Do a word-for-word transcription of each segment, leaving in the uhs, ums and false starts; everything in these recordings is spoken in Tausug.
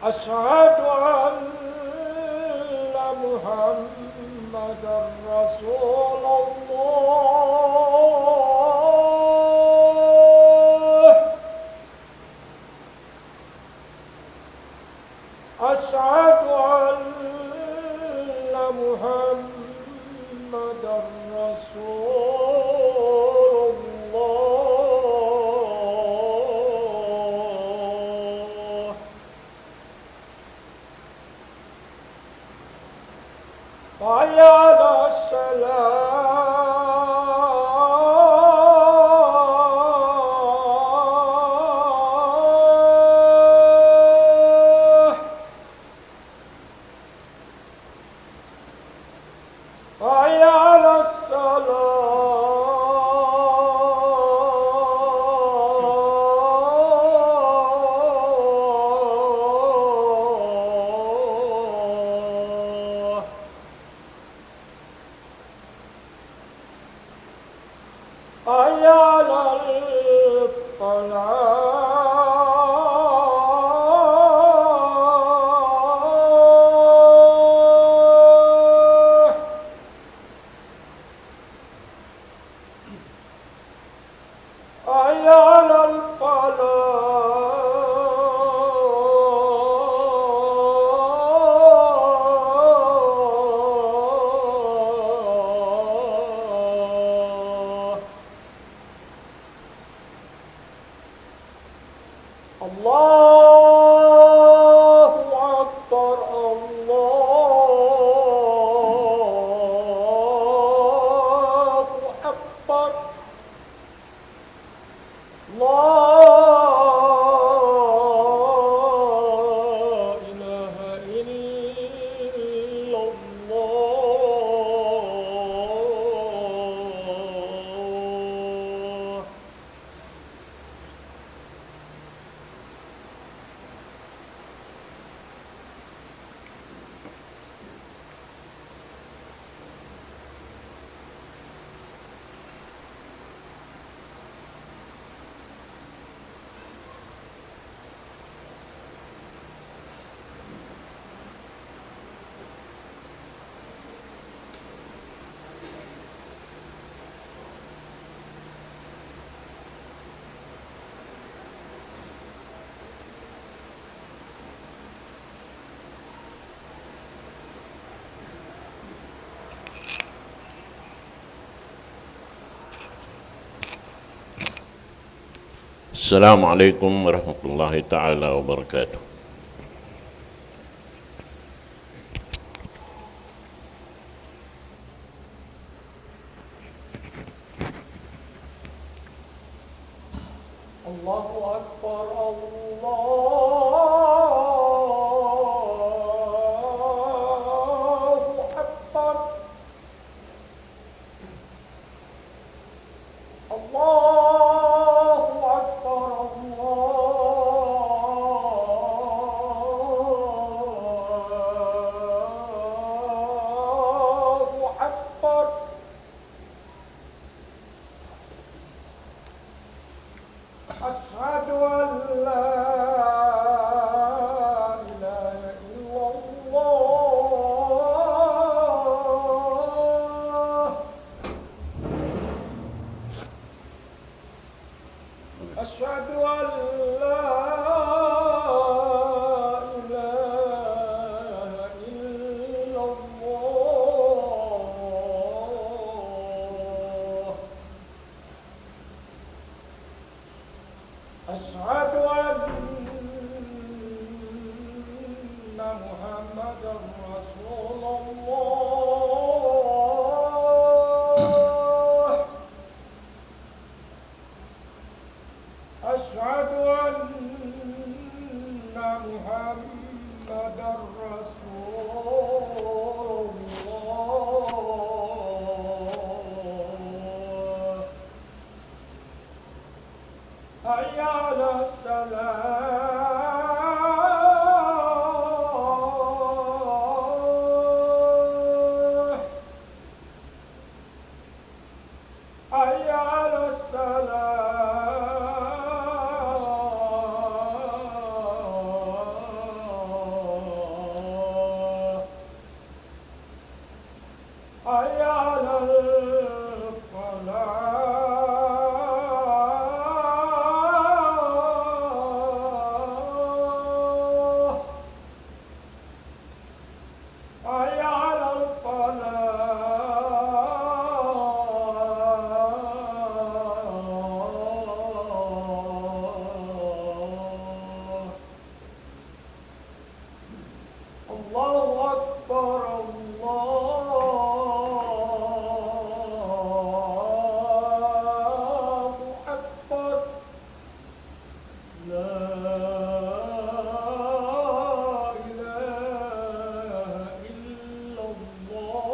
أشهد أن محمدا رسول الله. أشهد أن محمدا رسول الله. حي على الصلاة. حي على الصلاة. حي على الفلاح. حي على الفلاح. الله أكبر، الله أكبر. لا إله إلا الله. السلام عليكم ورحمة الله تعالى وبركاته. الله أكبر، الله أكبر. الله أكبر، الله أكبر. أشهد أن لا إله إلا الله. أشهد أن لا إله إلا الله. أشهد أن محمدا رسول الله. أشهد أن محمدا رسول الله. حي على الصلاة. حي على الصلاة. الله أكبر، الله أكبر. لا إله إلا الله.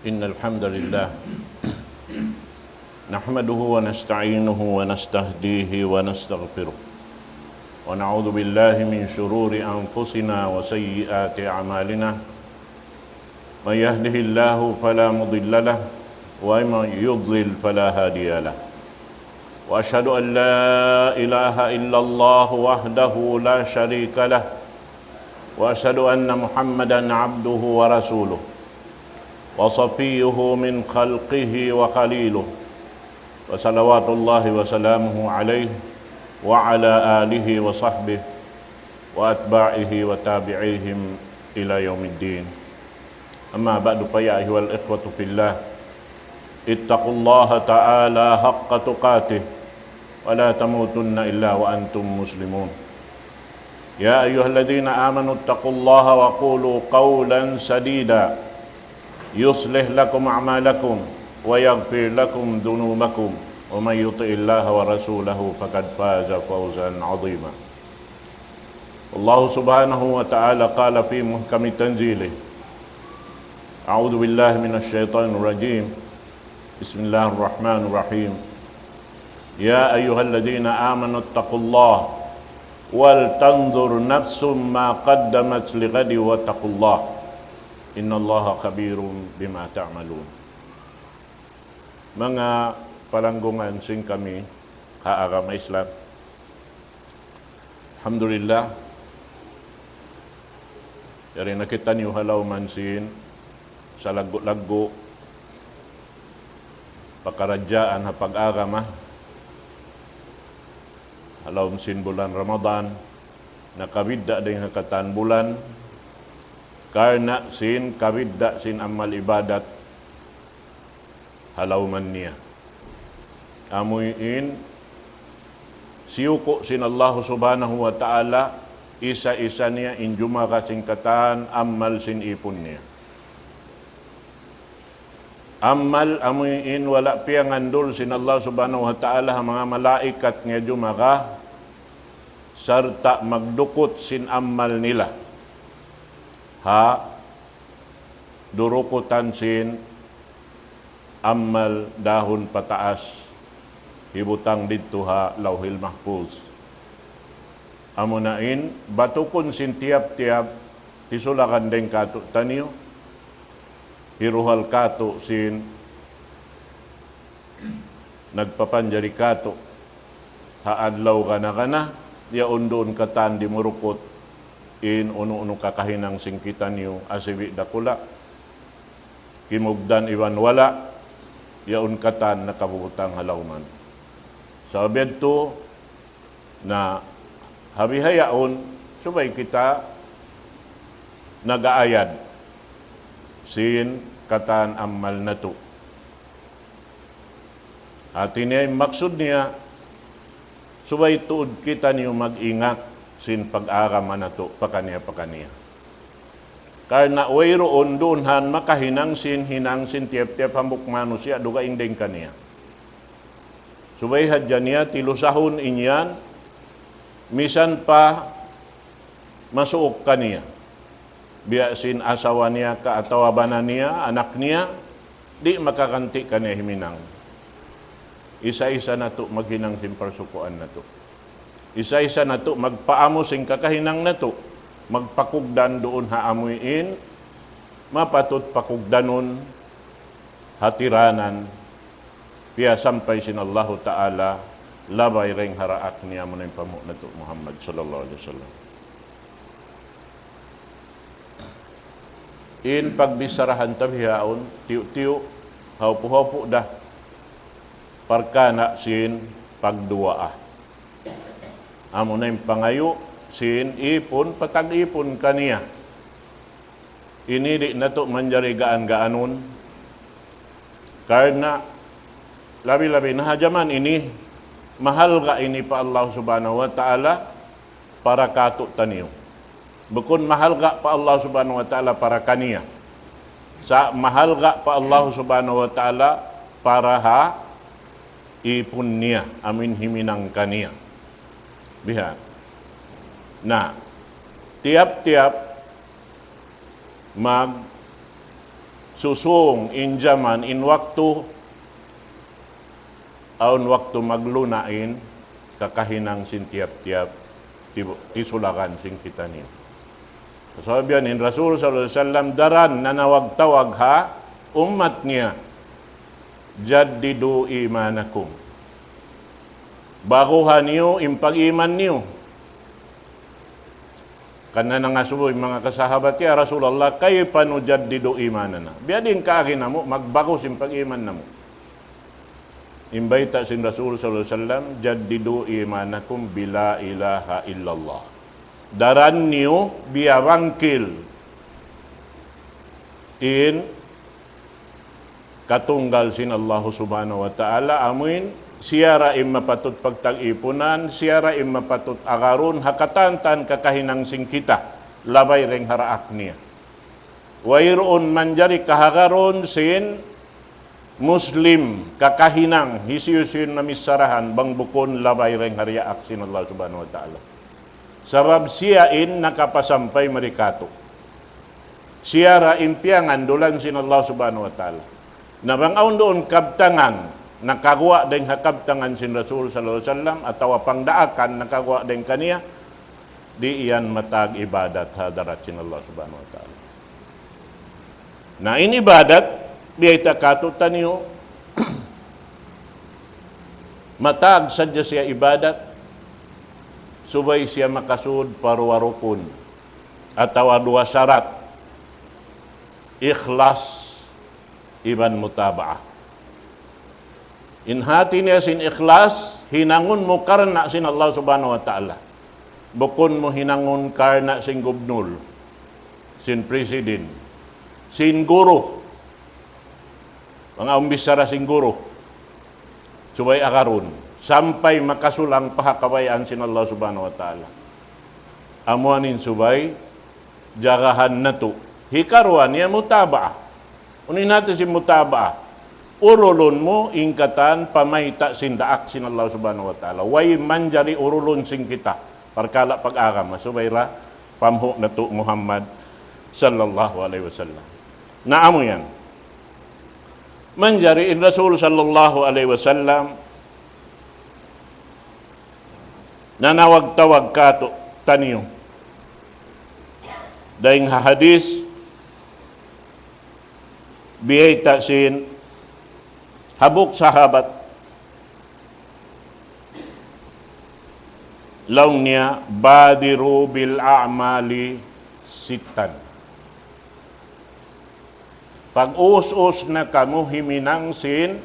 إن الحمد لله نحمده ونستعينه ونستهديه ونستغفره، ونعوذ بالله من شرور أنفسنا وسيئات أعمالنا. من يهده الله فلا مضل له، ومن يضلل فلا هادي له. وأشهد أن لا إله إلا الله وحده لا شريك له، وأشهد أن محمدا عبده ورسوله، وصفيه من خلقه وخليله، وصلوات الله وسلامه عليه وعلى آله وصحبه وأتباعه وتابعيهم إلى يوم الدين. أما بعد، فيا أيها الإخوة في الله، اتقوا الله تعالى حق تقاته ولا تموتن إلا وأنتم مسلمون. يا أيها الذين آمنوا اتقوا الله وقولوا قولا سديدا يصلح لكم أعمالكم ويغفر لكم ذنوبكم ومن يطع الله ورسوله فقد فاز فوزا عظيما. الله سبحانه وتعالى قال في محكم تنزيله: أعوذ بالله من الشيطان الرجيم. بسم الله الرحمن الرحيم. يا أيها الذين آمنوا اتقوا الله ولتنظر نفس ما قدمت لغد واتقوا الله إن الله خبير بما تعملون. Manga palanggungan sin kami ha agama Islam. Alhamdulillah, yari na kitaniyu ha lawm sin salaggu'-laggu' pakaradjaan ha pag-agama ha lawm sin bulan Ramadan, nakabidda' dayn ha katan bulan, karna' sin kabidda' sin amal ibadat ha lawm niya. Amu in siyuku' sin Allah Subhanahu wa Ta'ala, isa-isa niya in jumaga sin katan amal sin ipun niya. Amal amu in wala' piyangandul sin Allah Subhanahu wa Ta'ala ha manga malaikat niya jumaga, sarta' magdukut sin amal nila ha durukutan sin amal dahun pataas hibutang didtu ha Lawhil Mahfuz. Amuna in batukun sin tiyap-tiyap tisulakan dayn kātu'niyu, hiruhal kātu' sin nagpapanjari kātu' ha adlaw gana-gana, yaun duun katan dimurukut in unu-unu kakahinang sin kitaniyu, asibi' dakula', kimugdan iban wala', yaun katan nakabubutang ha lawm. Sabab yadtu na ha bihaun, subay kita nag-aayad sin katan amal natu'. Hati niya, in maksud niya, subay tuud kitaniyu mag-ingat sin pag-agama natu' pakaniya-pakaniya. Karna' wayruun duun han makahinang sin hinang sin tiyap-tiyap hambuuk manusiya' dugaing dayn kaniya. Subay hadja niya tilusahun in yan, misan pa masuuk kaniya. Biya' sin asawa niya ka atawa bana niya, anak niya, di' makaganti' kaniya himinang. Isa-isa natu' maghinang sin parsukuan natu'. Isa-isa natu' magpaamu sin kakahinang natu'. Magpakugdan duun ha amuin mapatut pakugdanun ha tiranan, piyasampay sin Allahu Ta'ala, labay dayn ha daak niya, amuna in panghu' natu' Muhammad sallallahu alayhi wasallam. In pagbicharahan ta bihaun, tiyu'-tiyu', hawpu'-hawpu' da, parkala' sin pagduwaa. Amuna in pangayu' sin ipun, pa tag-ipun kaniya. Ini di' natu' manjari gaan-gaanun, Karna' labi-labi na ha jaman ini, mahalga' ini pa Allah Subhanahu wa Ta'ala para kātu'niyu. Bukun mahalga' pa Allah Subhanahu wa Ta'ala para kaniya. Sa' mahalga' pa Allah Subhanahu wa Ta'ala para ha ipun niya, amuin himinang kaniya. Bihan. Na, tiyap-tiyap magsusung in jaman, in waktu, awn waktu magluna' in kakahinang sin tiyap-tiyap ti-, tisulakan sin kitaniyu. Sabab yan in Rasul sallallahu alayhi wasallam daran nanawag-tawag ha ummat niya, "Jaddidu imanakum." Baguhan niyu in pag-iman niyu. Karna' nangasubu in manga kasahabat, "Ya Rasulullah, kayfa nujaddidu imanana?" Biya' diin kaagi namu' magbagus in pag-iman namu'. In bayta' sin Rasul sallallahu alayhi wasallam, "Jaddidu imanakum bila ilaha illallah." Daran niyu biyabangkil in katunggal sin Allahu Subhanahu wa Ta'ala, amuin siya ra in mapatut pagtag-ipunan, siya ra in mapatut agarun, ha katan-katan kakahinang sin kita, labay dayn ha daak niya. Wayruun manjari kahagarun sin Muslim, kakahinang, hisiyu-siyu in mamichara yan, bang bukun labay dayn ha daak sin Allah Subhanahu wa Ta'ala. Sabab siya in nakapasampay mari kātu'. Siya ra in piyangandulan sin Allah Subhanahu wa Ta'ala. Na bang awn duun kabtangan, nakaguwa' dayn ha kabtangan sin Rasul sallallahu alayhi wasallam, atawa pangdaakan nakaguwa' dayn kaniya, di' yan matag ibadat ha hadarat sin Allah Subhanahu wa Ta'ala. Na in ibadat, biyayta' kātu'niyu, matag sadja siya ibadat, subay siya makasud pa duwa rukun, atawa duwa sarat, ikhlas iban mutaba'ah. In hāti niya sin ikhlas, hinangun mu karna' sin Allah Subhanahu wa Ta'ala. Bukun mu hinangun karna' sin gubnul, sin president, sin guru. Manga umbichara sin guru. Subay agarun. Sampay makasulang pa ha kabayaan sin Allah Subhanahu wa Ta'ala. Amu yan in subay jagahan natu'. Hikaruwa niya mutaba'ah. Unu in hāti sin mutaba'ah? Urulun mu in katan pamayta' sin daak sin Allah Subhanahu wa Ta'ala. Way manjari urulun sin kita. Parkala' pag-agama. Subay da panghu' natu' Muhammad sallallahu alayhi wasallam. Na amu yan. Manjari in Rasul sallallahu alayhi wasallam nanawag-tawag kātu'niyu. Dayn ha hadith, biyayta' sin hambuuk sahabat, laung niya, "Badiru bil a'mali sittan." Pag-us-us na kamu himinang sin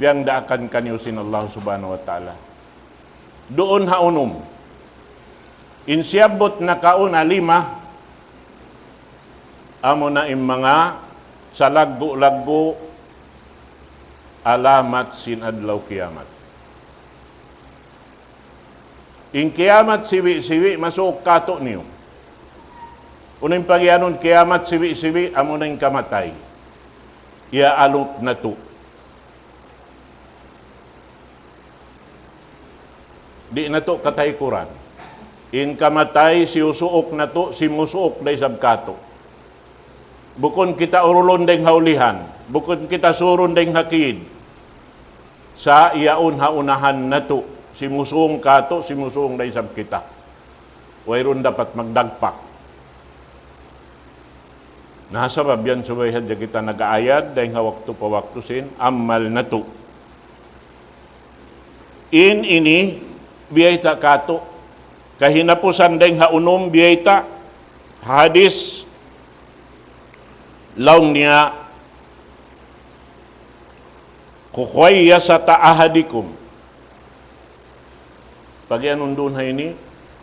piyangdaakan kaniyu sin Allah Subhanahu wa Ta'ala. Duun ha unum. In siyabbut nakauna lima, amuna in manga salaggu'-laggu' alamat sin adlaw kiyamat. In kiyamat siwi'-siwi' masuuk kātu'niyu. Unu in pagiyanun kiyamat siwi'-siwi', amuna in kamatay. Iyaalup natu'. Di' natu' kataykuran. In kamatay, siyusuuk natu', simusuuk da isab kātu'. Bukun kita urulun dayng ha ulihan, bukun kita surun dayng ha kid. Sa' yaun ha unahan natu', simusung kātu', simusung da isab kita. Wayruun dapat magdagpak. Na sabab yan subay hadja kita nag-aayad dayng ha waktu pa waktu sin amal natu'. In ini biyayta' kātu', kahinapusan dayng ha unum biyayta', hadis, laung niya, khuwaysata ahadikum. Pagiyanun duun ha ini,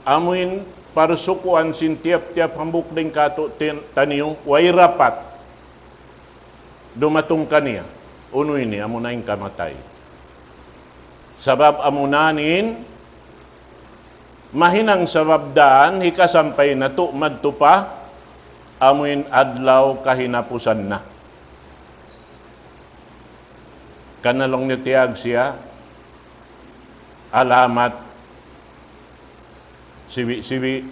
amuin parsukuan sin tiyap-tiyap hambuuk dayng kātu' tin-, taniyu, way rapat. dumatung kaniya. Unu ini, amuna in kamatay. Sabab amuna in mahinang sabab daan hikasampay natu' madtu pa amuin adlaw kahinapusan na. Karna' laung niya tiyag siya alamat sibi'-sibi',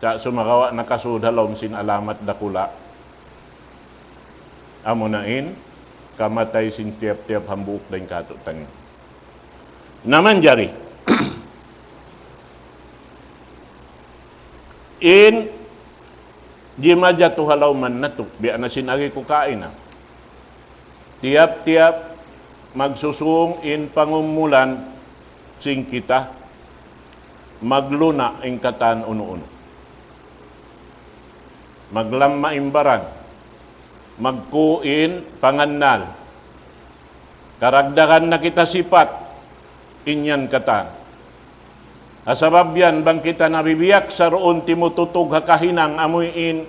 sa' sumagawa' nakasud ha lawm sin alamat dakula'. Amuna in kamatay sin tiyap-tiyap hambuuk dayn kātu'niyu. Na manjari in jimajatu ha lawman natu', biya' na sin agi ku kaina. Tiyap-tiyap magsusūng in pangumulan sin kita, magluna' in katan unu-unu. Maglamma in baran, magkū in pangannal, karagdagan na kita sipat, in yan katan. Ha sabab yan, bang kita nabibiyak sa duun timututug ha kahinang amuin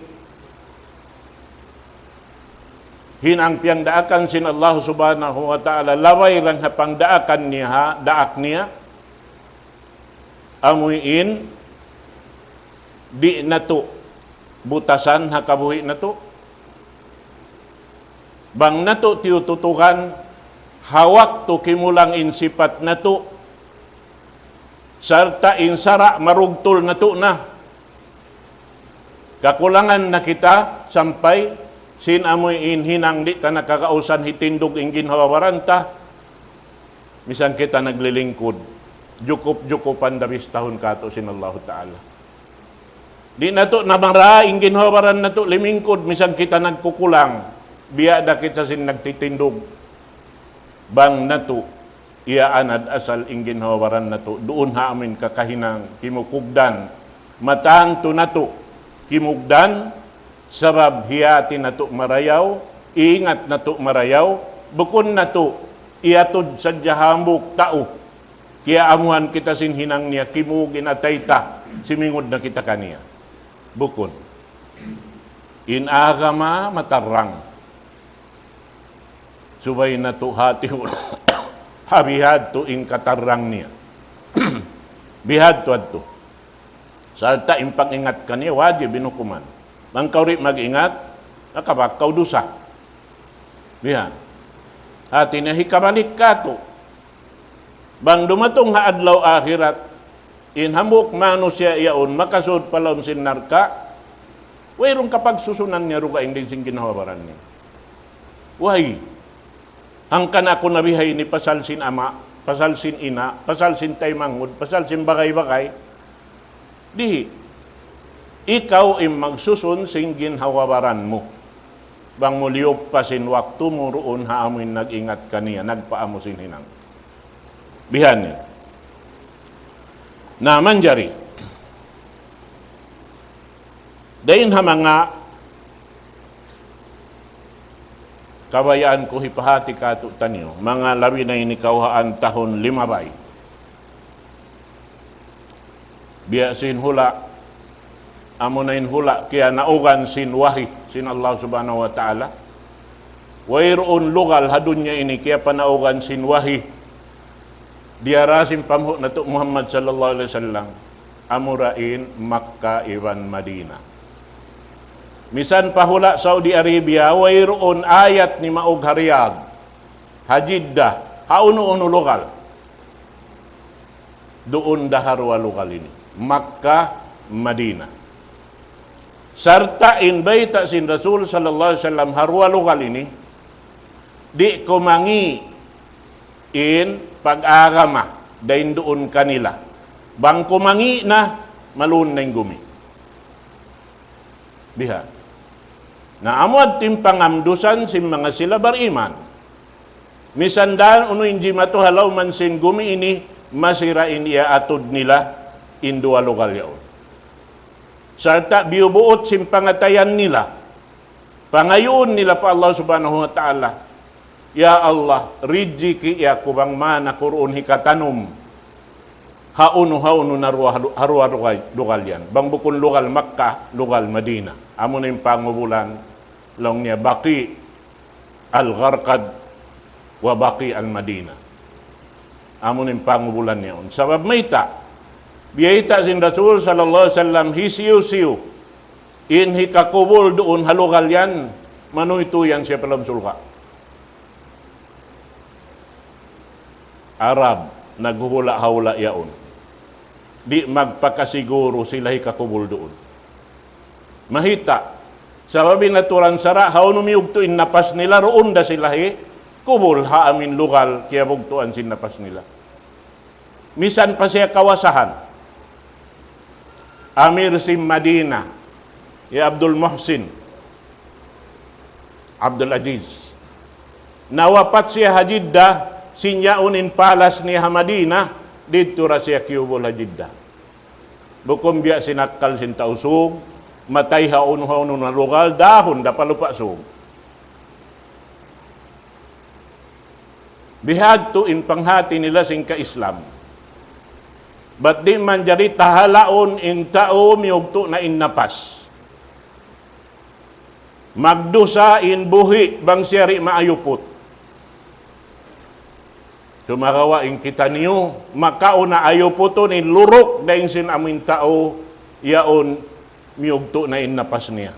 hinang piyangdaakan sin Allah Subhanahu wa Ta'ala, labay dayn ha pangdaakan niya ha, daak niya, amuin di' natu' butasan ha kabuhi' natu'. Bang natu' tiyututugan, ha waktu kimulang in sipat natu', sarta' in sara' marugtul natu' na. Kakulangan na kita sampay sin amuin hinang di' ta na kagausan hitindug in ginhawa-baran ta. Misan kita naglilingkud, jukup-jukupan da bistahun kātu' sin Allahu Ta'ala. Di' natu' namara in ginhawa-baran natu' limingkud, misan kita nagkukulang, biya' da kita sin nagtitindug. Bang natu' iyaanad asal in ginhawa-baran natu' duun ha amuin kakahinang, kimukugdan. Matantu natu' kimugdan, sabab hiyati natu' marayaw, ingat natu' marayaw, bukun natu' iyatud sadja hambuuk tau. Kiyaamuhan kita sin hinang niya, kimug in atay ta, simingud na kita kaniya. Bukun. In agama matarrang. Subay natu' hati ha bihadtu in katarrang niya. Bihadtu adtu. Sarta' in pag-ingat kaniya wajib in hukuman. Bang kaw di' mag-ingat, nakabak kaw dusa. Bihan. Hati niya hikabalik kātu'. Bang dumatung ha adlaw akhirat, in hambuuk manusiya' yaun makasud pa lawm sin narka', wayruun kapagsusunan niya dugaing dayn sin ginhawa-baran niya. Way. Hangkan aku nabihay ini pasal sin ama', pasal sin ina', pasal sin taymanghud, pasal sin bagay-bagay. Di'. Ikaw in magsusun sin ginhawa-baran mu. Bang mu liyuppa sin waktu mu duun ha amuin nag-ingat kaniya, nagpaamu sin hinang. Bihan ini. Na manjari. Dayn ha manga kabayaan ku hipahati kātu'niyu, manga labi na ini kawhaan tahun limabay. Biya' sin hula', amuna in hula' kiyanaugan sin wahi sin Allah Subhanahu wa Ta'ala. Wayruun lugal ha dunya ini kiyapanaugan sin wahi diyara sin panghu' natu' Muhammad sallallahu alayhi wasallam. Amura in Makkah iban Madinah. Misan pa hula' Saudi Arabia, wayruun ayat nimaug ha Riyadh, ha Jeddah, ha unu-unu lugal. Duun da ha duwa lugal ini, Makkah, Madinah. Sarta' in bayta' sin Rasul sallallahu alayhi wasallam ha duwa lugal ini, di' kumangi' in pag-agama dayn duun kanila. Bang kumangi' na, maluun na in gumi. Biha'. Na amu yadtu in pangamdusan sin manga sila bariman. Misan da unu in jimatu ha lawm sin gumi ini, masi ra in iyaatud nila in duwa lugal yaun. Sarta' biyubuut sin pangatayan nila, pangayuun nila pa Allah Subhanahu wa Ta'ala, "Ya Allah, rijiki' aku bang man aku duun hikatanum ha unu, ha unu na duwa, ha duwa lugal, lugal yan. Bang bukun lugal Makkah, lugal Madinah." Amuna in pangubulan, laung niya, Baqi'. Al-Gharqad wa Baqi' al-Madinah. Amu in pangubulan niya yaun. Sabab mayta', biyayta' sin Rasul sallallahu alayhi wasallam, hisiyu-siyu in hikakubul duun ha lugal yan, manuytuy yan siya pa lawm surga'. Arab, naghuhula'-hula' yaun. Di' magpakasiguru sila hikakubul duun. Mayta'? Sabab in aturan sara', hawnu miyugtu' in napas nila, duun da sila hikubul ha amu in lugal kiyabugtuan sin napas nila. Misan pa siya kawasahan, amir sin Madina, hi Abdul Muhsin Abdul Aziz. Nawapat siya ha Jeddah, sin yaun in palas niya ha Madina, didtu ra siya kiyubul ha Jeddah. Bukun biya' sin akkal sin Tausug, matay ha unu-unu na lugal, dahun da pa Lupa' Sug. Bihadtu in panghati nila sin ka-Islam. Bat di' manjari tahalaun in tau miyugtu' na in napas. Magdusa in buhi' bang siya di' maayuput. Sumagawa' in kitaniyu, makauna ayuputun in luruk dayn sin amu in tau, yaun miyugtu' na in napas niya.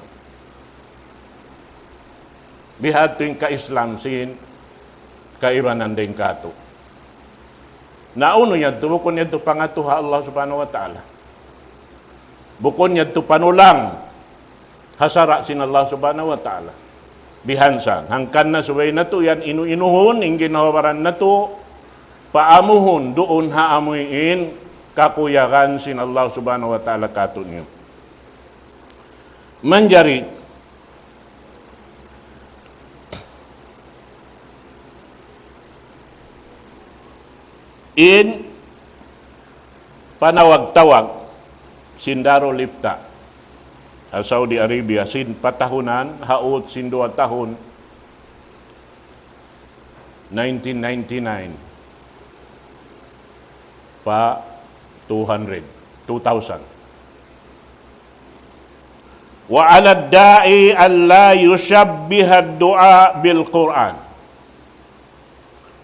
Bihadtu in ka-Islam sin kaibanan dayn kātu'. Na unu yadtu, bukun yadtu pangatu ha Allah Subhanahu wa Ta'ala. Bukun yadtu panulang ha sara' sin Allah Subhanahu wa Ta'ala. Bihansan, hangkan na subay natu' yan inu-inuhun, in ginhawa-baran natu', paamuhun duun ha amuin kakuyagan sin Allah Subhanahu wa Ta'ala kātu'niyu. Manjari, in panawag-tawag sin Darul Ifta ha Saudi Arabia, sin patahunan, haut sin duwa tahun, nineteen ninety-nine pa two hundred, two thousand. وعلى الداعي ألا يشبه الدعاء بالقرآن،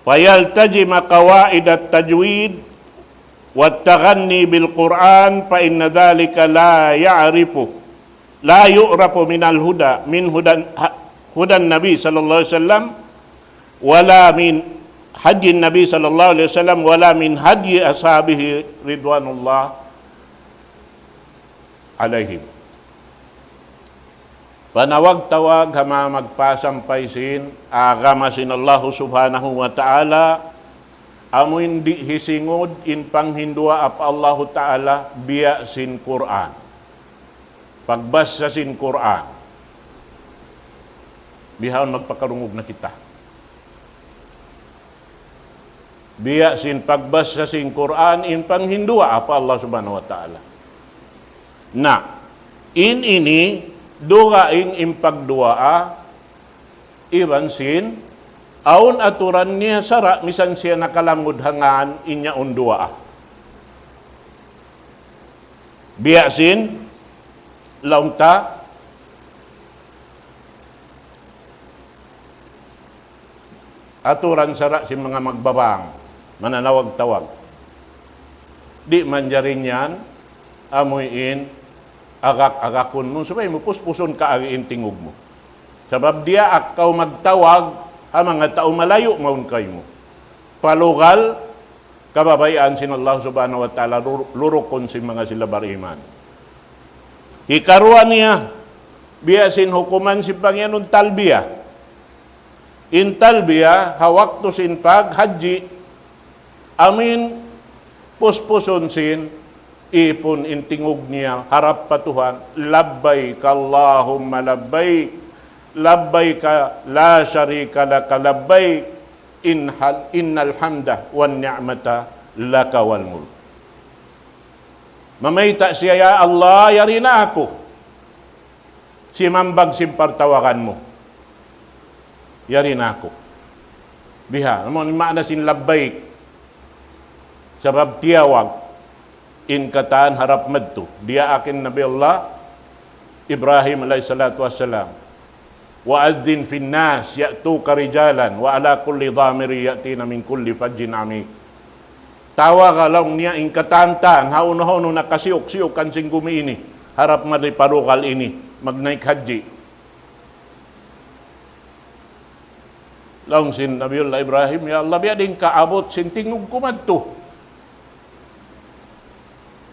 فيلتزم قواعد التجويد والتغني بالقرآن، فإن ذلك لا يعرف، لا يعرف من الهدى، من هدى، هدى النبي صلى الله عليه وسلم، ولا من هدي النبي صلى الله عليه وسلم، ولا من هدي أصحابه رضوان الله عليهم. Panawag-tawag ha manga magpasampay sin agama sin Allahu Subhanahu wa Ta'ala, amu in di' hisingud in panghinduwaa pa Allahu Ta'ala biya' sin Qur'an. Pagbasa sin Qur'an. Bihaun magpakarungug na kita. Biya' sin pagbasa sin Qur'an, in panghinduwaa pa Allah Subhanahu wa Ta'ala. Na, in ini, dugaing in pagduwaa, iban sin, awn aturan niya sara', misan siya nakalangud ha ngān, in yaun duwaa. Biya' sin, laung ta, aturan sara' sin manga magbabang, mananawag-tawag. Di' manjari yan, amuin, agak-agakun mu, subay mu puspusun kaagi in tingug mu. Sabab diyaak kaw magtawag, ha manga tau malayu' mawn kaymu. Pa lugal, kabayaan sin Allah Subhanahu wa Ta'ala, lur-, lurukun sin manga sila bariman. Hikaruwa niya, biya' sin hukuman sin pangiyanun talbiya. In talbiya, ha waktu sin paghajji, amuin puspusun sin ipun in tingug niya harap pa Tuhan, لبيك اللهم لبيك، لبيك لا شريك لك لبيك، إن حل-، إن الحمد والنعمة لك والملك. Mamayta' siya, "Ya Allah, yari na aku simambag sin partawagan mu. Yari na aku." Biha, amu in maana sin labbaik. Sabab tiyawag in katan harap madtu. Diyaak in Nabi Allah Ibrahim alayhi salatu wassalam. وأذن في الناس يأتوك رجالا وعلى كل ضامر يأتين من كل فج عميق. Tawaga laung niya in katan-katan, hawnu-hawnu nakasiyuk-siyukan sin gumi ini, harap mari pa lugal ini, magnaik hajji. Laung sin Nabiullah Ibrahim, "Ya Allah, biya' diin kaabut sin tingug ku madtu?"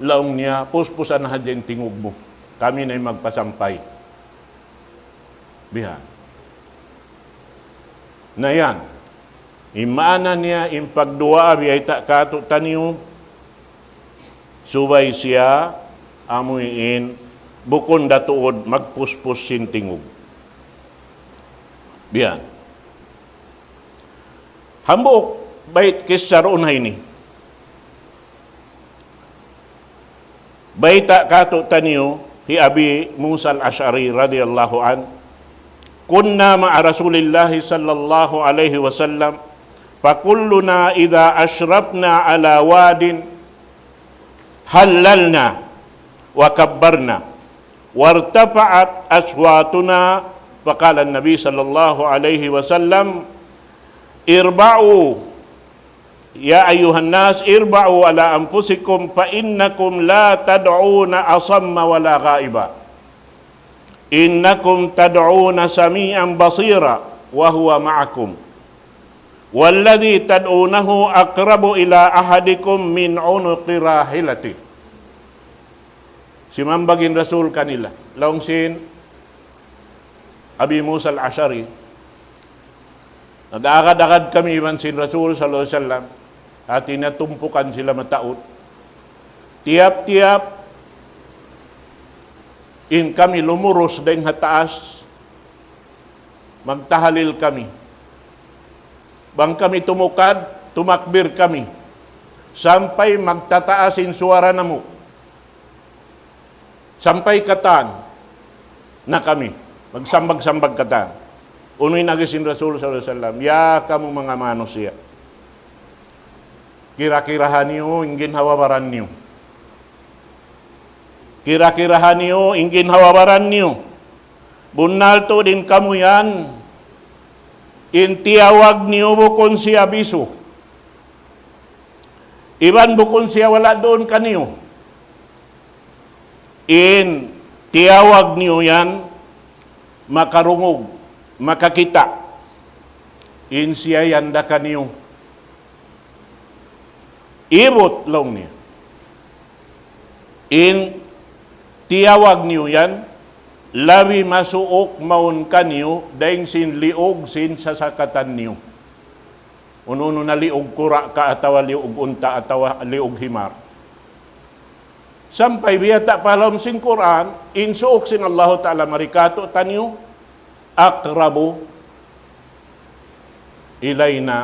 Laung niya, "Puspusan hadja in tingug mu. Kami na in magpasampay." Bihan. Na yan. In maana niya, in pagduwaa biyayta' kātu'niyu, subay siya, amuin, bukun da tuud magpuspus sin tingug. Bihan. Hambuuk bayt kissa duun ha ini. Bayta' kātu'niyu hi Abi Musa al-Ash'ari radiyallahu anhu, "كنا مع رسول الله صلى الله عليه وسلم، فكلنا إذا أشرفنا على واد هللنا وكبرنا، وارتفعت أصواتنا، فقال النبي صلى الله عليه وسلم: اربعوا، يا أيها الناس، اربعوا على أنفسكم، فإنكم لا تدعون أصم ولا غائبا، إنكم تدعون سميعا بصيرا وهو معكم، والذي تدعونه أقرب إلى أحدكم من عنق راحلته." Simambag in Rasul kanila. Laung sin Abi Musa al-Ash'ari, "Nag-agad-agad kami iban sin Rasul sallallahu alayhi wasallam, hati niya tumpukan sila mataud. Tiyap-tiyap in kami lumurus dayn ha taas, magtahalil kami. Bang kami tumukad, tumakbir kami. Sampay magtataas in suwara namu'. Sampay katan na kami. Magsambag-sambag katan." Unu in agi sin Rasul sallallahu alayhi wasallam, "Ya kamu manga manusiya', kira-kiraha niyu in ginhawa-baran niyu. Kira-kiraha niyu in ginhawa-baran niyu. Bunnal tuud in kamu yan, in tiyawag niyu bukun siya bisu. Iban bukun siya wala' duun kaniyu. In tiyawag niyu yan, makarungug, makakita'. In siya yan da kaniyu. Ibut," laung niya, "in tiyawag niyu yan, labi masuuk mawn kaniyu dayn sin liug sin sasakatan niyu. Unu-unu na, liug kura' ka atawa liug unta' atawa liug himar." Sampay biyayta' pa ha lawm sin Qur'an, in suuk sin Allahu Ta'ala mari kātu'niyu, "أقرب إلينا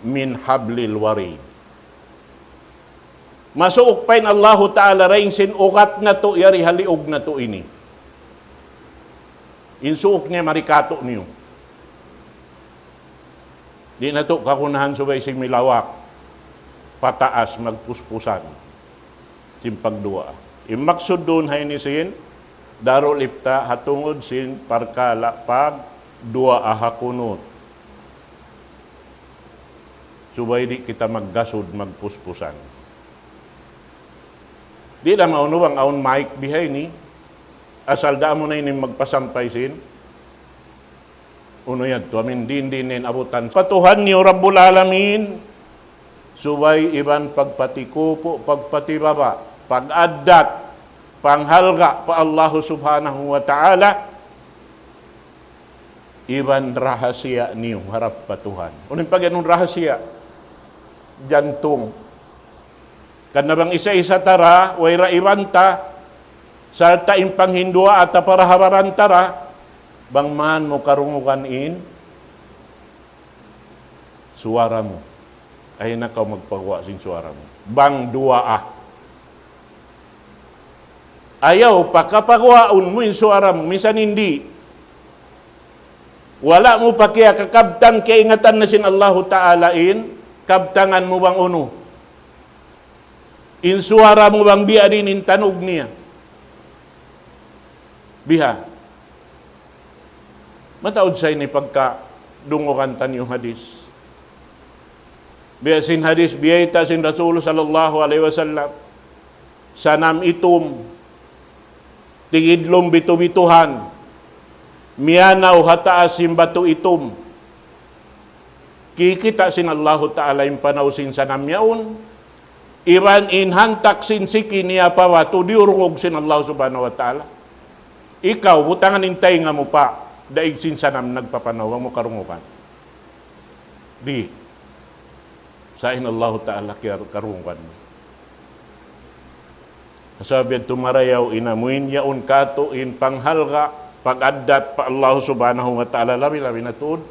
من حبل الوريد." Masuuk pa in Allahu Ta'ala dayn sin ugat natu' yari ha liug natu' ini. In suuk niya mari kātu'niyu. Di' natu' kagunahan subay sin milawak pataas magpuspusan sin pagduwaa. In maksud duun ha ini sin Darul Ifta ha tungud sin parkala' pagduwaa ha kunut. Subay di' kita maggasud magpuspusan. Di' da maunu bang awn mic bihaini. Asal da amu na ini magpasampay sin unu yadtu, amin diin-diin in abutan pa Tuhan niyu Rabbul Alamin, subay iban pagpatikupu', pagpatibaba', pag-addat, panghalga' pa Allahu Subhanahu wa Ta'ala, iban rahasiya niyu harap pa Tuhan. Unu in pagiyanun rahasiya? Jantung. Karna' bang isa-isa ta ra, way ra iban ta, sarta' in panghinduwaa ta pa ha baran ta ra, bang man mu karungugan in suwara mu. Ayaw na kaw magpaguwa' sin suwara mu. Bang duwaa. Ayaw pakapaguwaun mu in suwara mu, misan di'. Wala' mu pa kiyakakabtang, kiyaingatan na sin Allahu Ta'ala in kabtangan mu bang unu. In suwara mu bang biya' diin in tanug niya. Biha. Mataud sa ini pagka dungugan taniyu hadis. Biya' sin hadis biyayta' sin Rasul sallallahu alayhi wasallam, sanam itum, tigidlum bitu'-bituhan, miyanaw ha taas sin batu itum. Kikita' sin Allahu Ta'ala in panaw sin sanam yaun, iban in hantak sin siki niya pa batu diyurungug sin Allah Subhanahu wa Ta'ala. Ikaw, butangan in taynga mu pa daig sin sanam nagpapanaw, bang mu karungugan. Di'. Sa' in Allahu Ta'ala kiyar-, karungugan mu. Sabab yadtu marayaw in amuin yaun katu' in panghalga', pag-addat pa Allah Subhanahu wa Ta'ala, labi-labi na tuud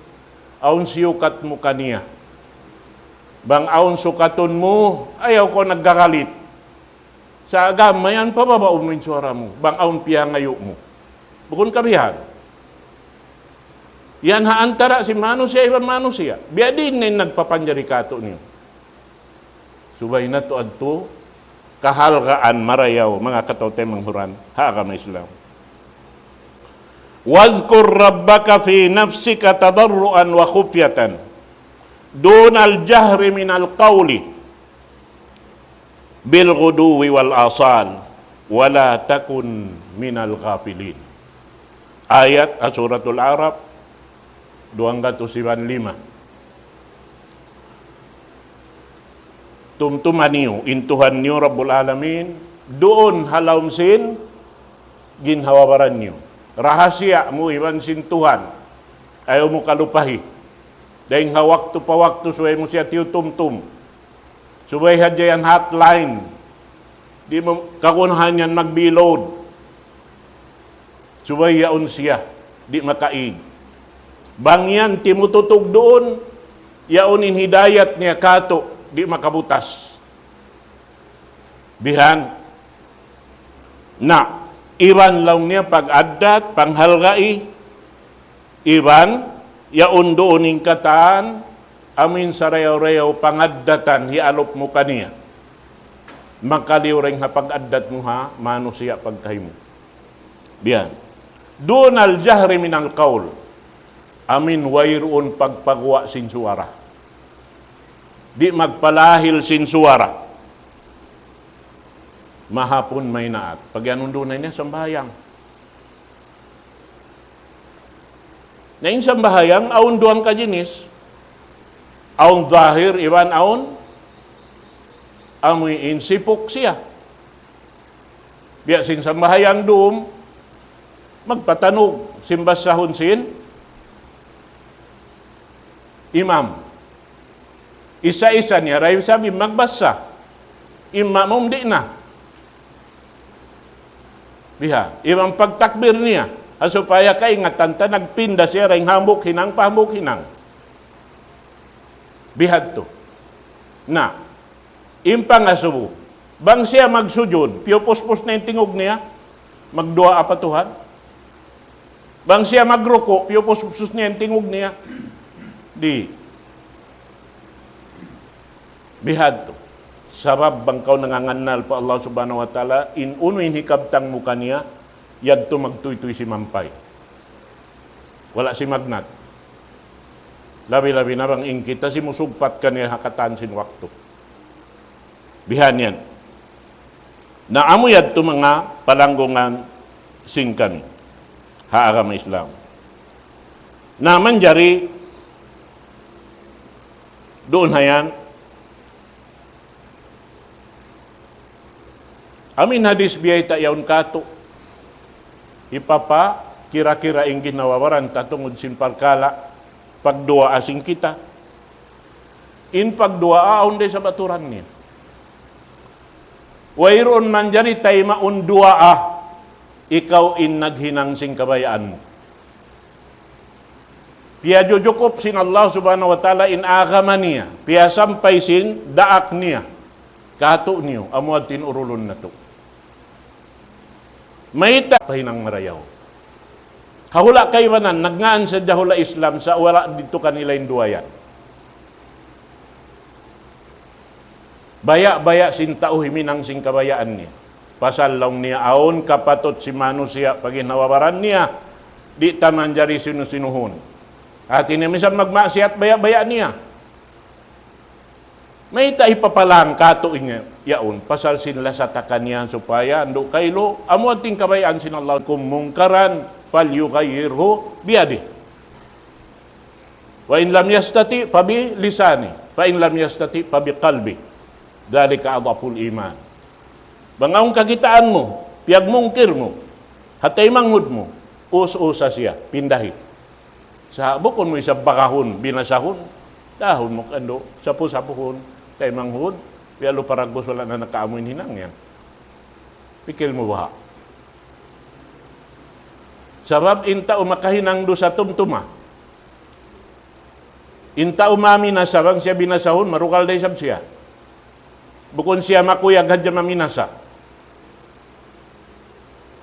awn siyukat mu kaniya. Bang awn sukatun mu, ayaw kaw naggagalit. Sa' agama yan, pababaun mu in suwara mu. Bang awn piyangayu' mu. Bukun kabihan. Yan ha antara' sin manusiya' iban manusiya'. Biya' diin na in nagpapanjari katu' niyu. Subay natu' adtu kahalgaan marayaw, manga kataw-taymanghuran ha agama Islam. واذكر ربك في نفسك تضرعا وخفية دون الجهر من القول بالغدو والآصال ولا تكن من الغافلين. Ayat ha Suratul A'raf, duwanggatus iban lima. Tumtuma niyu in Tuhan niyu Rabbul Alamin, duun ha lawm sin ginhawa-baran niyu. Rahasiya mu iban sin Tuhan, ayaw mu kalupahi. Dayng ha waktu pa waktu subay mu siya tiyutumtum. Subay hadja yan hotline. Di' mu kagunahan yan mag-bilod. Subay yaun siya, di' makaig. Bang yan timututug duun, yaun in hidayat niya katu', di' makabutas. Bihan. Na, iban laung niya pag-addat, panghalgai, iban, yaun duun in katan, amuin sarayaw-rayaw pangaddatan, hialup mu kaniya. Makaliyu dayn ha pag-addat mu ha manusiya' pagkahi mu. Biyan. دون الجهر من القول. Amuin wayruun pagpaguwa' sin suwara. Di' magpalahil sin suwara. Mahapun maynaat. Pag yan undu' na ini sambahayang. Na in sambahayang, awn duwang kajinis. Awn zahir, iban awn amuin sipuk siya. Biya' sin sambahayang dum, magpatanug, sin basahun sin imam. Isa-isa niya, da isab in magbasa. In ma'mum di' na. Biha, iban pagtakbir niya. Ha supaya kaingatan ta, nagpinda siya, dayn hambuuk hinang, pa hambuuk hinang. Bihadtu. Na, in pangasubu, bang siya magsujud, piyupuspus na in tingug niya, magduwaa pa Tuhan. Bang siya magruku', piyupuspus niya in tingug niya. Di'. Bihadtu. Sabab bang kaw nangangannal pa Allah Subhanahu wa Ta'ala, in unu in hikabtang mu kaniya, yadtu magtuytuy simampay. Wala' simagnat. Labi-labi na bang in kita simusugpat kaniya ha katan sin waktu. Bihan yan. Na amu yadtu manga palanggungan sin kami ha agama Islam. Na manjari duun ha yan, amuin hadis biyayta' yaun katu'. Hipapakira-kira in ginhawa-baran ta tungud sin parkala' pagduwaa sin kita. In pagduwaa awn da isab aturan niya. Wayruun manjari taymaun duwaa, ikaw in naghinang sin kabayaan mu. Piyajujukup sin Allah Subhanahu wa Ta'ala in agama niya, piyasampay sin daak niya. Katu' niyu, amu yadtu in urulun natu'. Mayta' pahinang marayaw. Ha hula' kaibanan, nagngaan sadja hula' Islam sa' wala' didtu kanila in duwa yan. Baya'-baya' sin tau himinang sin kabayaan niya. Pasal laung niya awn kapatut sin manusiya' pa ginhawa-baran niya. Di' ta manjari sinu-sinuhun. Hati niya misan magmaksiat baya'-baya' niya. Mayta' hipapalang katu' in yaun, pasal sin lasa ta kaniya supaya andu' kailu, amu in kabayaan sin Allah, منكرا فليغيره بيده. وإن لم يستطع فبلسانه، فإن لم يستطع فبقلبه، ذلك أضعف الإيمان. Bang awn kakitaan mu, piyagmungkir mu, ha taymanghud mu, us-usa siya, pindahi. Sa' bukun mu isab bagahun, binasahun, dahun mu kandu', sapu-sapuhun, taymanghud, biya' lu paragbus wala' na nakaamu in hinang yan. Pikil mu baha'. Sabab in tau makahinang dusa tumtuma. In tau maminasa bang siya binasahun, marugal da isab siya. Bukun siya makuyag hadja maminasa.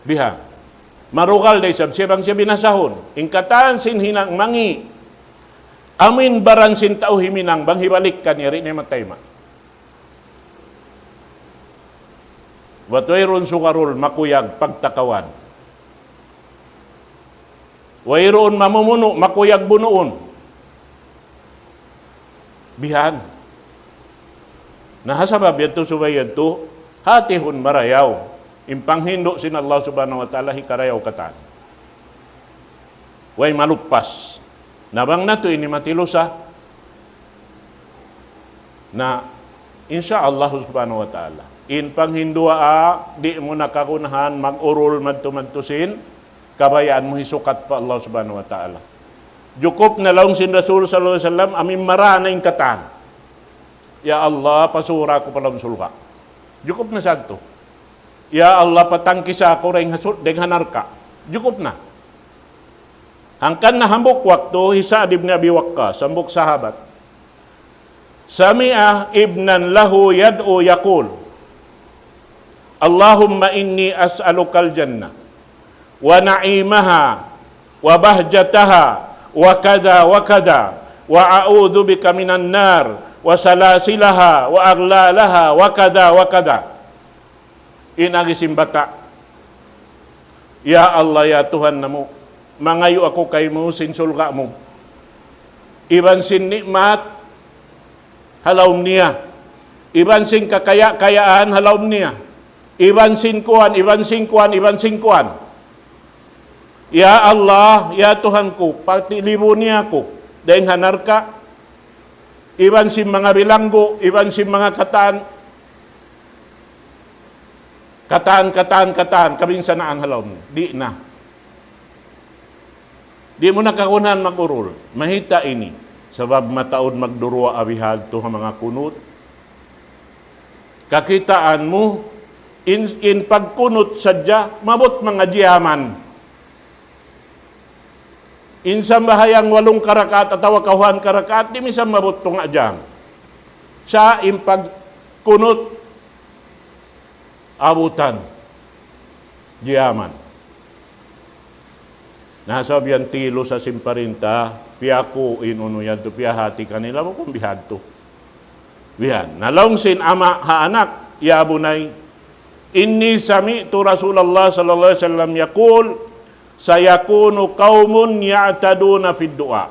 Biha. Marugal da isab siya bang siya binasahun. In katan sin hinang mangi'. Amu in baran sin tau himinang bang hibalik kaniya di' niya matayma'. Bat wayruun sugarul makuyag pagtakawan. Wayruun mamumunu' makuyag bunuun. Bihan. Na ha sabab yadtu subay yadtu, hatihun marayaw. In panghindu' sin Allah Subhanahu wa Ta'ala hikarayaw katan. Way maluppas. Na bang natu' ini matilusa, na insya Allah Subhanahu wa Ta'ala, in panghinduwaa, di' mu na kagunahan mag-urul madtu-madtu sin kabayaan mu hisukat pa Allah Subhanahu wa Ta'ala. Jukup na laung sin Rasul sallallahu alayhi wasallam, amu in mara na in katan. Ya Allah, pasura aku pa lawm surga'. Jukup na sadtu. Ya Allah, patangkisa aku dayn ha sur-, dayn ha narka'. Jukup na. Hangkan na hambuuk waktu, hi Sa'd ibn Abi Waqqas, hambuuk sahabat. سمع ابنا له يدعو يقول: اللهم إني أسألك الجنة ونعيمها وبهجتها وكذا وكذا، وأعوذ بك من النار وسلاسلها وأغلالها وكذا وكذا. In agi sin bata', "Ya Allah, ya Tuhan namu', mangayu' aku kaymu sin surga' mu, iban sin ni'mat ha lawm niya, iban sin kakaya-kayaan ha lawm niya, iban sin kuwan, iban sin kuwan, iban sin kuwan. Ya Allah, ya Tuhan ku, patilibuni aku dayn ha narka', iban sin manga bilanggu', iban sin manga katan, katan, katan, katan, kabinsanaan ha lawm." Di' na. Di' mu na kagunahan mag-urul. Mayta' ini? Sabab mataud magduruwaa bihadtu ha manga kunut. Kakitaan mu, in, in pagkunut sadja, maabut manga jiyaman. In sambahayang walung karakaat atawa kawhaan karakaat, di' misan maabut tunga' jam. Sa' in pagkunut, abutan. Jiyaman. Na, sabab yan tilusa sin parinta, piyaku in unu yadtu, piyahati kanila, bukun bihadtu. Bihan. Na laung sin ama' ha anak, يا بني إني سمعت رسول الله صلى الله عليه وسلم يقول: سيكون قوم يعتدون في الدعاء.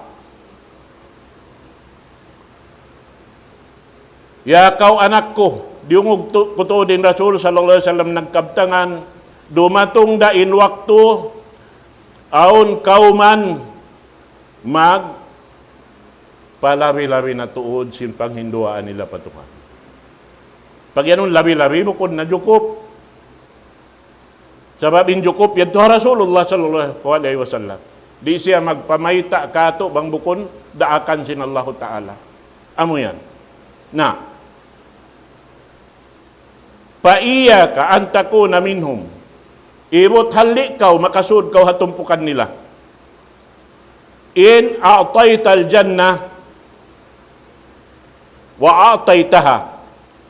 Ya kaw anak ku, diyungug tu-, ku tuud in Rasul sallallahu alayhi wasallam nagkabtangan, dumatung da in waktu, awn kawman magpalabi-labi na tuud sin panghinduwaa nila pa Tuhan. Pag-iyanun labi-labi, bukun na jukup. Sabab in jukup yadtu ha Rasulullah sallallahu alayhi wasallam. Di' siya magpamayta' katu' bang bukun daakan sin Allahu Ta'ala. Amu yan. Na, فإياك أن تكون منهم. Ibut halli' kaw, makasud kaw ha tumpukan nila. إن أعطيت الجنة وأعطيتها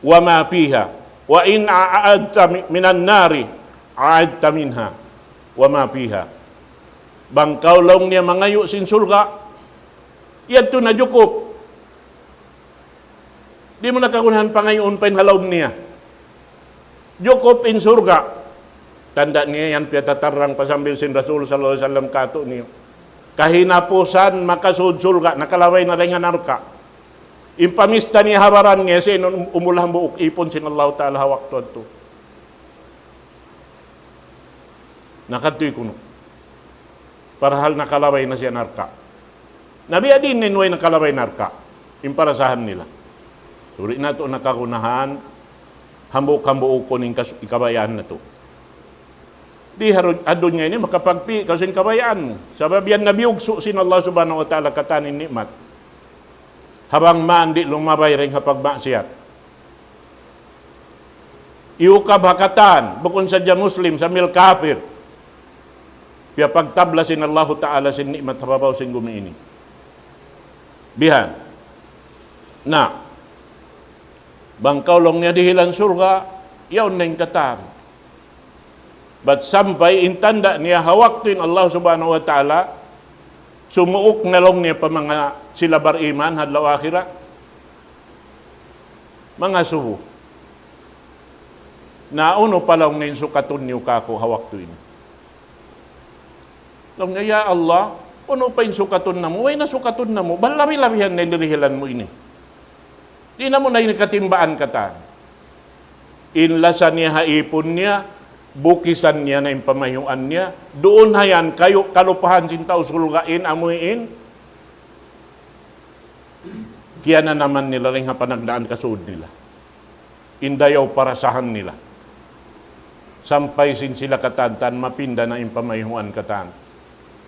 وما فيها، وإن أعذت من النار أعذت منها وما فيها. Bang kaw laung niya mangayu' sin surga', yadtu na jukup. Di' mu na kagunahan pangayuun pa in ha lawm niya. Jukup in surga'. Tanda' niya yan piyatatarrang pa sambil sin Rasul sallallahu alayhi wasallam kātu'niyu. Kahinapusan makasūd surga', nakalabay na dayn ha narka'. In pamista niya ha baran niya, sin um-, umul hambuuk īpun sin Allahu Ta'ala ha waktu yadtu. Nakadtuy kunu'. Parahal nakalabay na siya narka'. Na biya' diin in way nakalabay narka'. In parasahan nila. Di' natu' nakagunahan, hambuuk-hambuukun in kas-, in kabayaan natu'. Di' ha ru-, ha dunya ini makapagpi' kaw sin kabayaan mu. Sabab yan nabiyugsu' sin Allah Subhanahu wa Ta'ala katan in ni'mat. Ha bang man di' lumabay dayn ha pagmaksiyat. Iyukab ha katan, bukun sadja Muslim, sambil kapir. Piyapagtabla sin Allahu Ta'ala sin ni'mat ha babaw sin gumi ini. Bihan. Na, bang kaw laung niya dihilan surga', yaun na in katan. Bat sampay in tanda' niya ha waktu in Allah Subhanahu wa Ta'ala, sumuuk na laung niya pa manga sila bariman ha adlaw akhirat. Manga subu. Na unu pa laung niya in sukatun niyu kāku' ha waktu ini. Laung niya, "Ya Allah, unu pa in sukatun namu'? Way na sukatun namu'. Bang labi-labihan na in dirihilan mu ini. Di' namu' na ini katimbaan katan." In lasa niya ha īpun niya, bukisan niya na in pamayhuan niya. Duun ha yan, kayu-, kalupahan sin tau surga' in, amuin. Kiyananaman nila dayn ha panagnaan kasūd nila. In dayaw parasahan nila. Sampay sin sila katan-katan mapinda na in pamayhuan katan.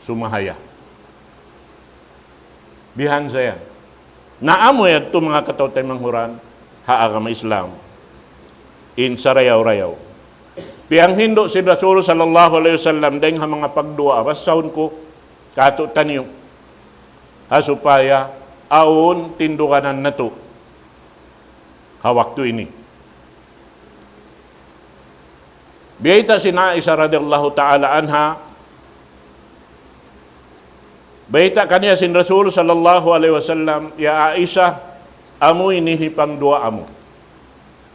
Sumahaya. Bihan sa yan. Na amu yadtu manga kataw-taymanghuran ha agama Islam. In sarayaw-rayaw. Piyanghindu' sin Rasul sallallahu alayhi wasallam dayn ha manga pagduwaa, basahun ku kātu'niyu. Ha supaya awn tinduganan natu' ha waktu ini. Biyayta' sin Aisha radiyallahu ta'ala anha, bayta' kaniya sin Rasul sallallahu alayhi wasallam, "Ya Aisha, amu ini in pangduwaa mu."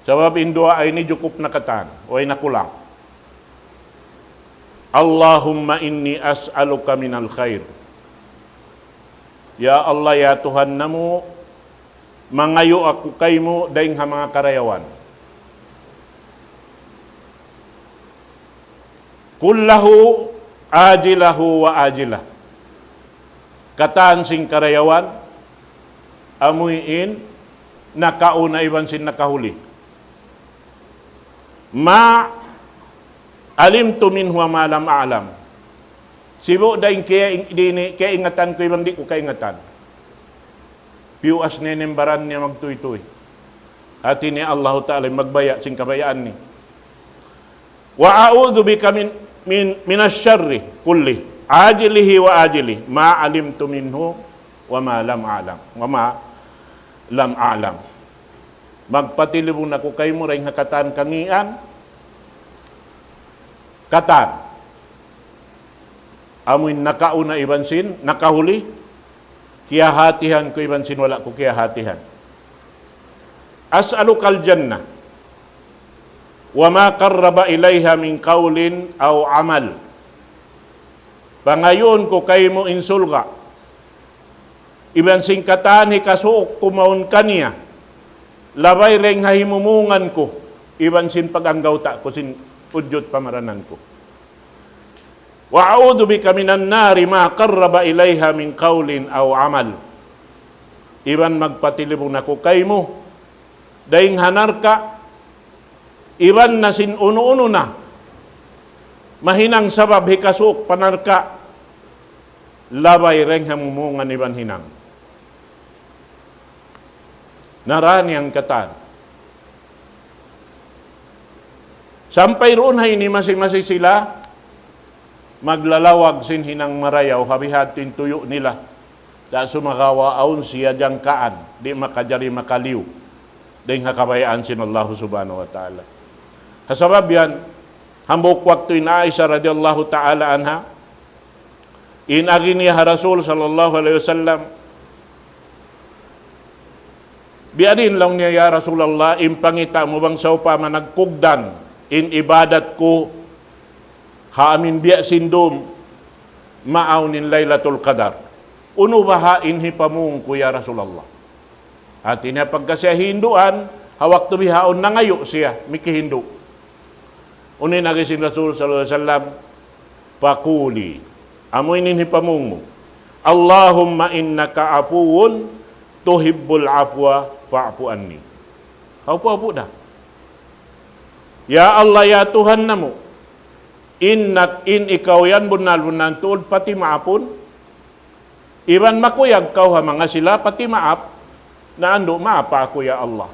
Sabab in duwaa ini jukup na katan, way na kulang. "Allahumma inni as'aluka minal khair." Ya Allah, ya Tuhan namu', mangayu' aku kaymu dayn ha manga karayawan. "Kullahu ajilahu wa ajilah." Katan sin karayawan, amuin nakauna iban sin nakahuli. "Ma alimtu minhu wa ma lam a'lam." Sibu' da in kaya-, in, di ini, kaingatan ku iban di' ku kaingatan. Piyuas niya in baran niya magtuytuy. Hāti niya Allahu Ta'ala magbaya' sin kabayaan niya. "Wa a'udhu bika min, min, minash sharri kulli, ajilihi wa ajilih, ma alimtu minhu wa ma lam a'lam, wa ma lam a'lam." Magpatilibun aku kaymu dayn ha katan kangīan, katan. Amuin nakauna iban sin nakahuli, kiyahatihan ku iban sin wala' ku kiyahatihan. "As'alukal jannah, wa ma qarraba ilayha min qawlin aw amal." Pangayuun ku kaymu in surga', iban sin katan hikasuuk ku mawn kaniya, labay dayn ha himumungan ku, iban sin pag-anggawta' ku sin ujud pamaranan ku. "Wa a'udhu bika minan nari ma qarraba ilayha min qawlin aw amal." Iban magpatilibun aku kaymu dayn ha narka', iban na sin unu-unu na mahinang sabab hikasuuk pa narka', labay dayn ha himumungan iban hinang. Narani ang katan. Sampay duun ha ini masi-masi sila maglalawag sin hinang marayaw, ha bihadtu in tuyu' nila. Sa' sumagawa' awn siya jangkaan, di' makajari makaliyu dayn ha kabayaan sin Allahu Subhanahu wa Ta'ala. Ha sabab yan, hambuuk waktu in Aisha radiyallahu ta'ala anha, in agi niya ha Rasul sallallahu alayhi wasallam, "Biya' diin," laung niya, "ya Rasulullah, in pangita' mu bang sawpama nagkugdan in ibadat ku Ha amin biya' sin dum, maawn in Laylatul Qadar. Unu baha' in hipamung ku ya Rasulullah? Hati niya pagka siya hinduan, ha waktu bihaun nangayu' siya, mikihindu'. Unu in agi sin Rasul sallallahu alayhi wasallam, فقولي, amu ini in hipamung mu, اللهم إنك عفو تحب العفو فاعف عني. Hawpu-hawpu da. Ya Allah, ya Tuhan namu', in nak-, in ikaw yan bunnal-bunnal tuud patimaapun, iban makuyag kaw ha manga sila patimaap, na andu' maapa aku, ya Allah.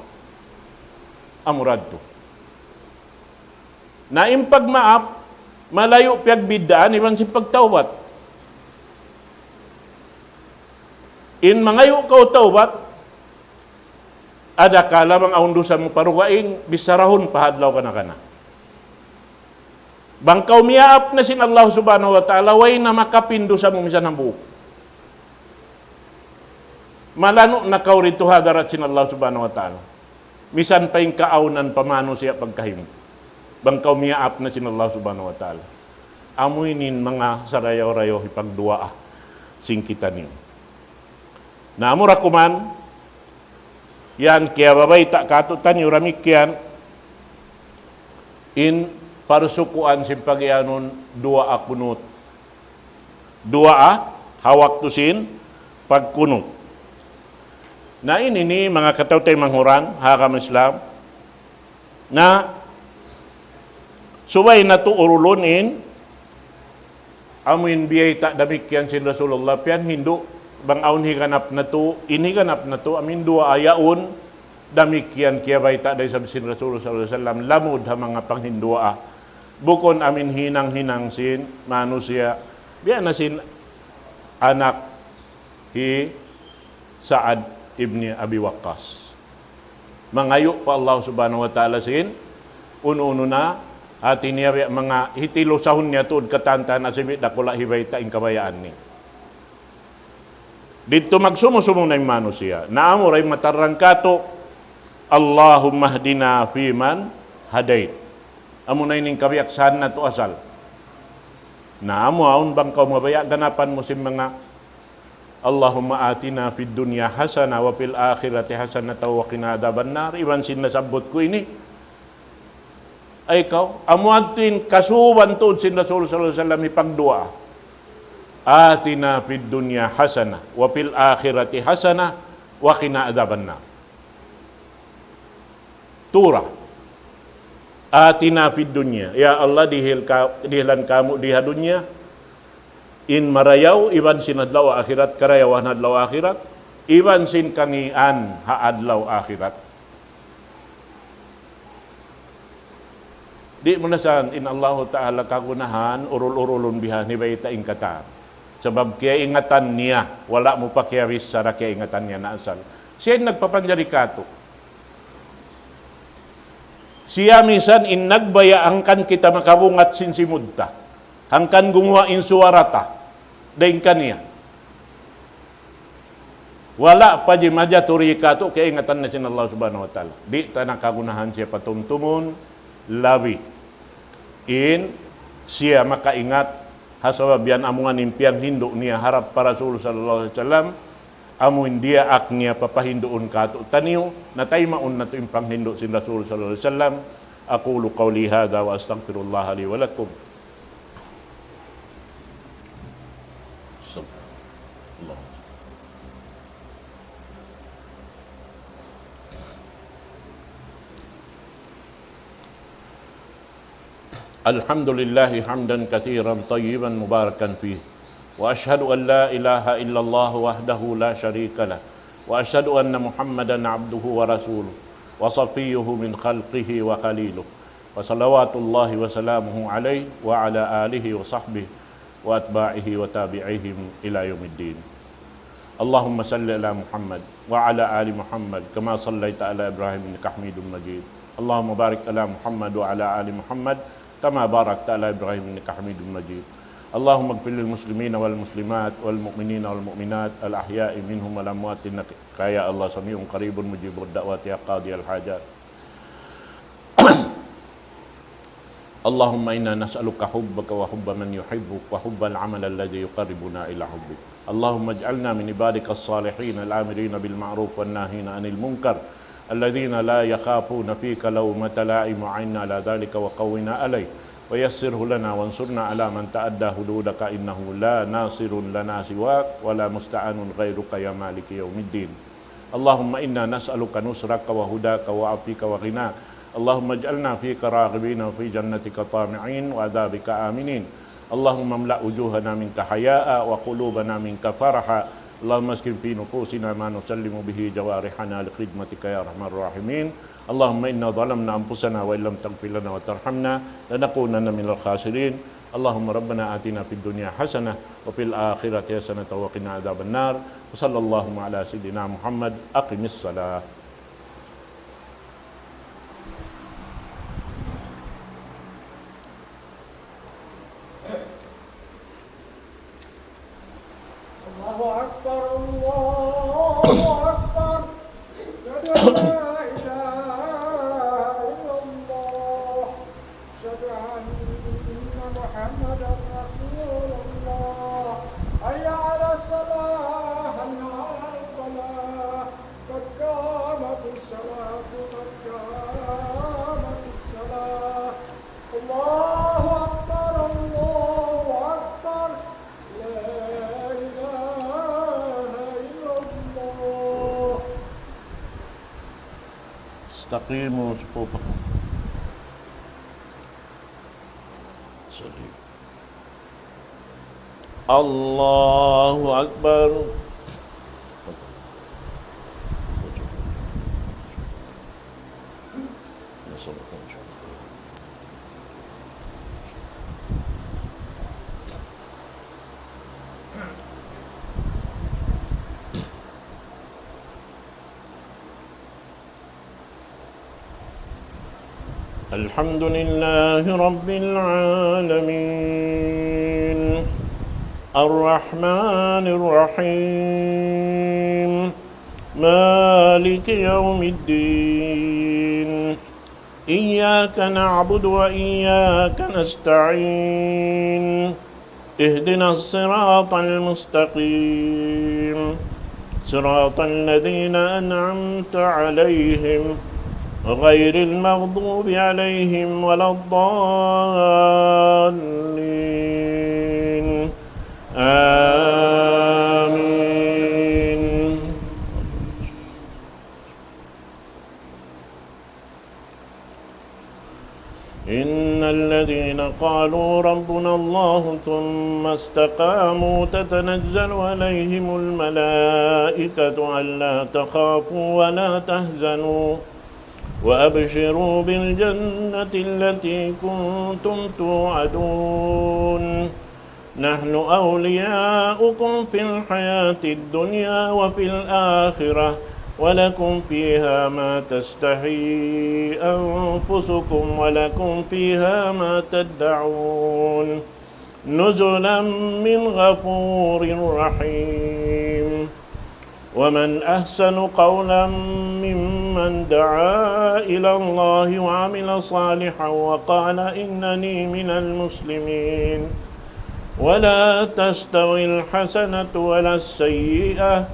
Amura yadtu. Na in pagmaap, malayu' piyagbiddaan iban sin pagtawbat. In mangayu' kaw tawbat, adakala bang awn dusa mu pa dugaing, bisarahun pa ha adlaw kana-kana. Bang kaw miyaap na sin Allah Subhanahu wa Ta'ala, way na makapin dusa mu misan hambuuk. Malanu' na kaw didtu ha hadarat sin Allah Subhanahu wa Ta'ala. Misan pa in kaawnan pa manusiya' pagkahi mu. Bang kaw miyaap na sin Allah Subhanahu wa Ta'ala. Amu ini in manga sarayaw-rayaw hipagduwaa sin kitaniyu. Na amura kuman, yan kiyabayta' katu'taniyu damikkiyan, in parsukuan sin pagiyanun duwaa kunut. Duwaa ha waktu sin pagkunut. Na ini ini manga kataw-taymanghuran ha agama Islam. Na subay natu' urulun in amu in biyayta' damikkiyan sin Rasulullah, piyanghindu', bang awn higanap natu', in higanap natu', amu in duwaa yaun, damikkiyan kiyabayta' da isab sin Rasulullah sallallahu alayhi wasallam, lamud ha manga panghinduwaa. Bukun amu in hinang-hinang sin manusiya', biya' na sin anak hi Sa'ad ibni Abi Waqqas. Mangayu' pa Allah Subhanahu wa Ta'ala sin unu-unu na, hati niya biya' manga hitilusahun niya tuud katan-katan, asibi' dakula' hibayta' in kabayaan niya. Didtu magsumu-sumu na in manusiya'. Na amura in matarrang katu', اللهم اهدنا فيمن هديت. Amuna ini in kabiyaksahan natu' asal. Na amu awn bang kaw mabaya' ganapan mu sin manga اللهم آتنا في الدنيا حسنة وفي الآخرة حسنة وقنا عذاب النار. Iban sin nasabbut ku ini. Ay kaw, amu yadtu in kasuban tuud sin Rasul sallallahu alayhi wasallam hipagduwaa. آتنا في الدنيا حسنة وفي الآخرة حسنة وقنا عذاب النار. Tura. آتنا في الدنيا. Ya Allah, dihil ka-, dihilan kamu' di ha dunya in marayaw, iban sin adlaw akhirat, karayawan adlaw akhirat, iban sin kangīan ha adlaw akhirat. Di' mu na sa in Allahu Ta'ala kagunahan, urul-urulun bihan, hibayta' in katan. Sabab kiyaingatan niya, wala' mu pa kiyabichara, kiyaingatan niya na asal. Siya in nagpapanjari katu'. Siya misan in nagbaya' hangkan kita makabungat sin simud ta. Hangkan gumuwa' in suwara ta. Dayn kaniya. Wala' pa di' majaturi katu' kaingatan na sin Allah Subhanahu wa Ta'ala. Di' ta na kagunahan siya patumtumun, labi in siya makaingat, ha sabab yan amu in piyanghindu' niya harap pa Rasul sallallahu alayhi wasallam, amu in diyaak niya papahinduun katu'taniyu, na taymaun natu' in panghindu' sin Rasul sallallahu alayhi wasallam. أقول قولي هذا وأستغفر الله لي ولكم. الحمد لله حمدا كثيرا طيبا مباركا فيه، وأشهد أن لا إله إلا الله وحده لا شريك له، وأشهد أن محمدا عبده ورسوله وصفيه من خلقه وخليله، وصلوات الله وسلامه عليه وعلى آله وصحبه وأتباعه وتابعيهم إلى يوم الدين. اللهم صل على محمد وعلى آل محمد كما صليت على إبراهيم إنك حميد مجيد. اللهم بارك على محمد وعلى آل محمد كما باركت على إبراهيم إنك حميد مجيد. اللهم اغفر للمسلمين والمسلمات والمؤمنين والمؤمنات الأحياء منهم والأموات إنك يا الله سميع قريب مجيب الدعوات يا قاضي الحاجات. اللهم إنا نسألك حبك وحب من يحبك وحب العمل الذي يقربنا إلى حبك. اللهم اجعلنا من عبادك الصالحين الآمرين بالمعروف والناهين عن المنكر، الذين لا يخافون فيك لومة لائم، وأعنا على ذلك وقونا عليه، ويسره لنا وانصرنا على من تعدى حدودك، إنه لا ناصر لنا سواك ولا مستعان غيرك يا مالك يوم الدين. اللهم إنا نسألك نصرك وهداك وعفوك وغناك. اللهم اجعلنا فيك راغبين وفي جنتك طامعين وعذابك آمنين. اللهم املأ وجوهنا منك حياء وقلوبنا منك فرحا. اللهم اسكن في نفوسنا ما نسلم به جوارحنا لخدمتك يا أرحم الراحمين. اللهم إنا ظلمنا أنفسنا وإن لم تغفر لنا وترحمنا لنكونن من الخاسرين. اللهم ربنا آتنا في الدنيا حسنة وفي الآخرة حسنة وقنا عذاب النار. وصلى الله على سيدنا محمد. أقم الصلاة. الله أكبر، الله أكبر. أشهد أن لا إله إلا الله. أشهد أن محمدا رسول الله. حي على الصلاة، حي على الفلاح. قد قامت الصلاة، قد قامت الصلاة. الله أكبر، الله أكبر. لا إله إلا الله. استقيموا صفوفكم. صلي. الله أكبر. الحمد لله رب العالمين. الرحمن الرحيم. مالك يوم الدين. إياك نعبد وإياك نستعين. اهدنا الصراط المستقيم. صراط الذين أنعمت عليهم غير المغضوب عليهم ولا الضالين. آمين. إن الذين قالوا ربنا الله ثم استقاموا تتنزل عليهم الملائكة ألا تخافوا ولا تحزنوا وأبشروا بالجنة التي كنتم توعدون. نحن أولياؤكم في الحياة الدنيا وفي الآخرة، ولكم فيها ما تشتهي أنفسكم، ولكم فيها ما تدعون، نزلا من غفور رحيم. ومن أحسن قولا ممن دعا إلى الله وعمل صالحا وقال إنني من المسلمين. ولا تستوي الحسنة ولا السيئة،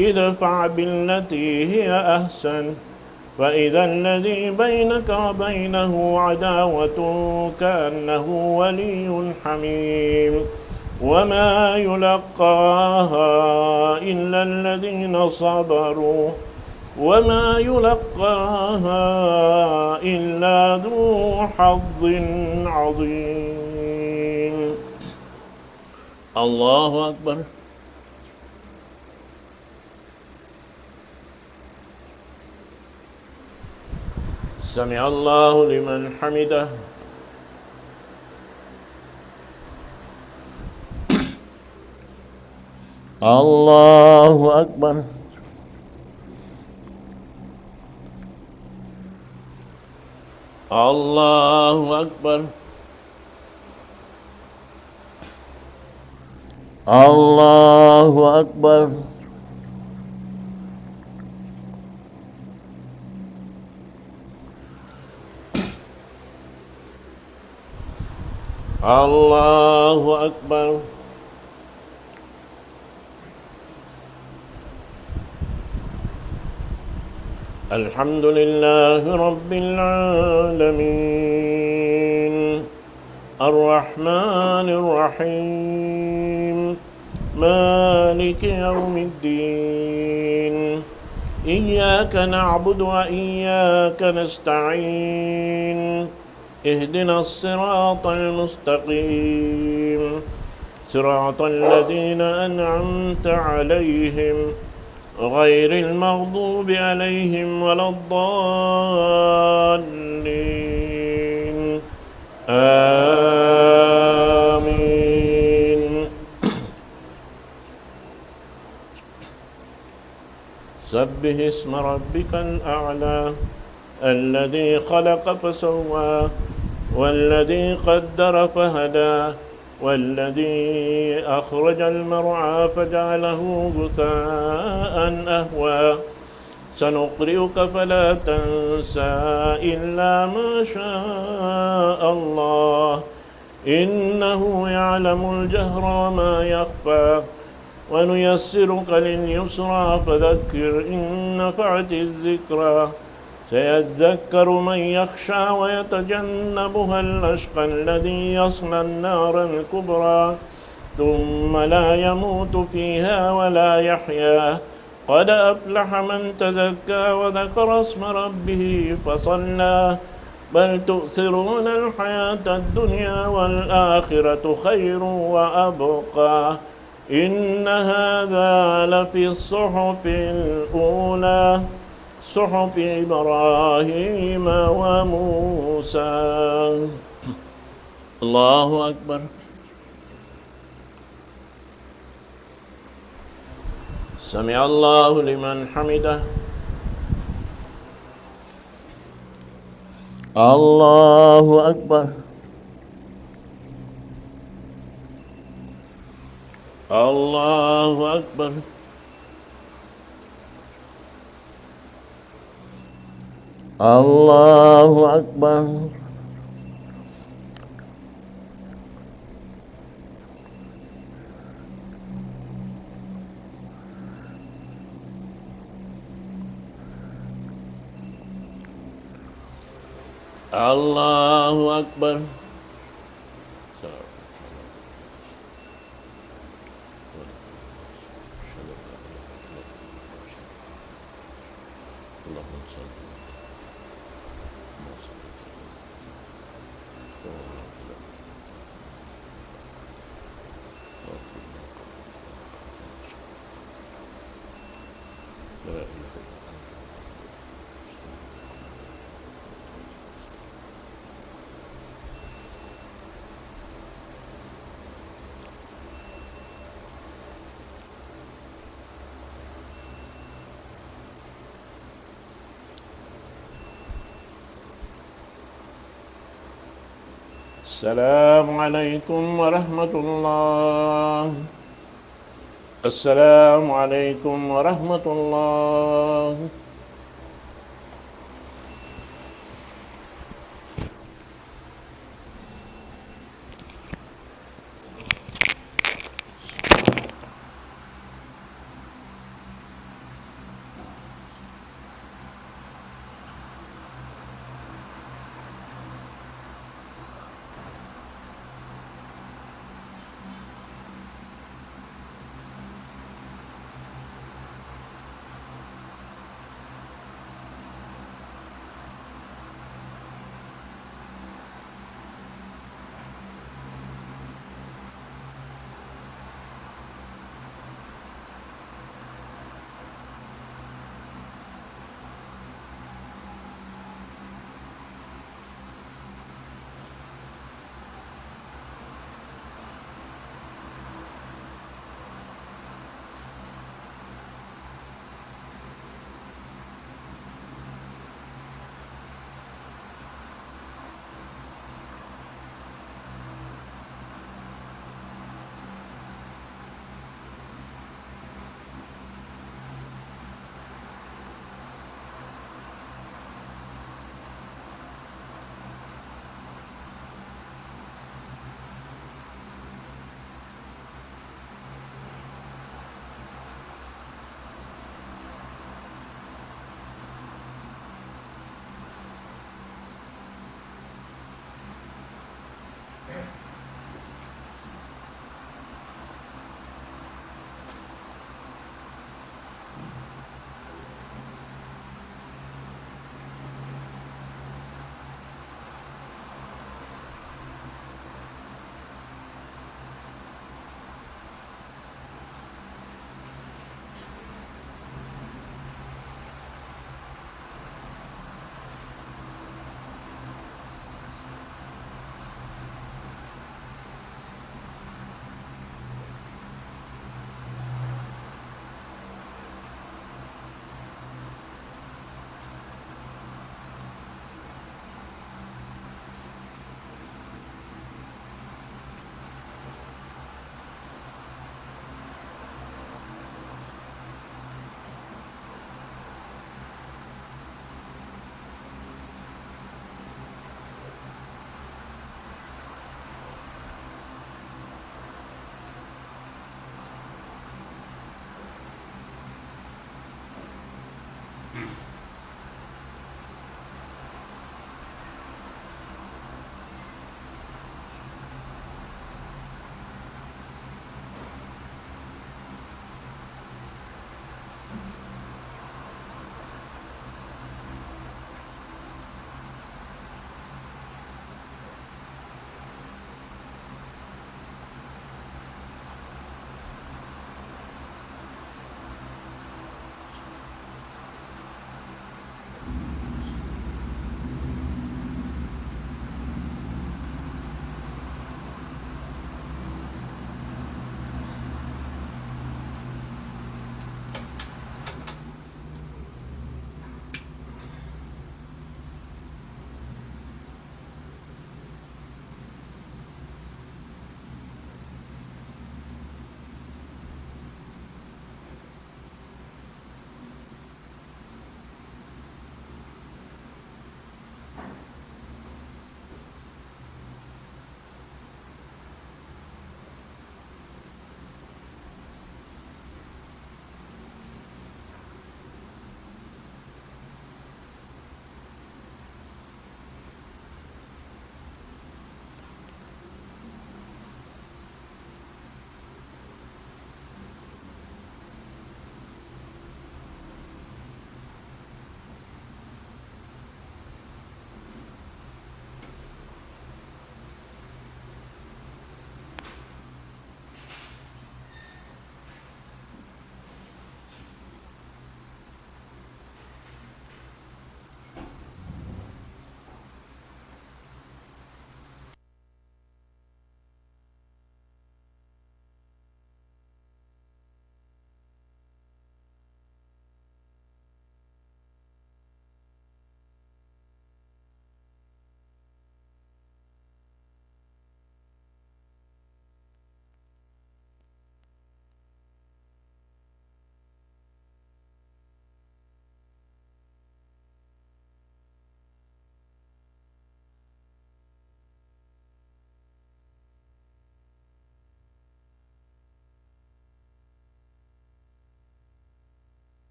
ادفع بالتي هي أحسن، فإذا الذي بينك وبينه عداوة كأنه ولي حميم. وما يلقاها إلا الذين صبروا وما يلقاها إلا ذو حظ عظيم. الله أكبر. سمع الله لمن حمده. الله أكبر. الله أكبر. الله أكبر. الله أكبر. الحمد لله رب العالمين. الرحمن الرحيم. مالك يوم الدين. إياك نعبد وإياك نستعين. اهدنا الصراط المستقيم. صراط الذين أنعمت عليهم غير المغضوب عليهم ولا الضالين. آمين. سبح اسم ربك الأعلى. الذي خلق فسوى. والذي قدر فهدى. والذي أخرج المرعى فجعله غثاء أحوى. سنقرئك فلا تنسى إلا ما شاء الله. إنه يعلم الجهر وما يخفى. ونيسرك لليسرى فذكر إن نفعت الذكرى. سيذكر من يخشى ويتجنبها الأشقى الذي يصلى النار الكبرى. ثم لا يموت فيها ولا يحيا. قد أفلح من تزكى وذكر اسم ربه فصلى. بل تؤثرون الحياة الدنيا والآخرة خير وأبقى. إن هذا لفي الصحف الأولى. صحف إبراهيم وموسى. الله أكبر. سمع الله لمن حمده. الله أكبر. الله أكبر. الله أكبر. الله أكبر. السلام عليكم ورحمة الله. السلام عليكم ورحمة الله.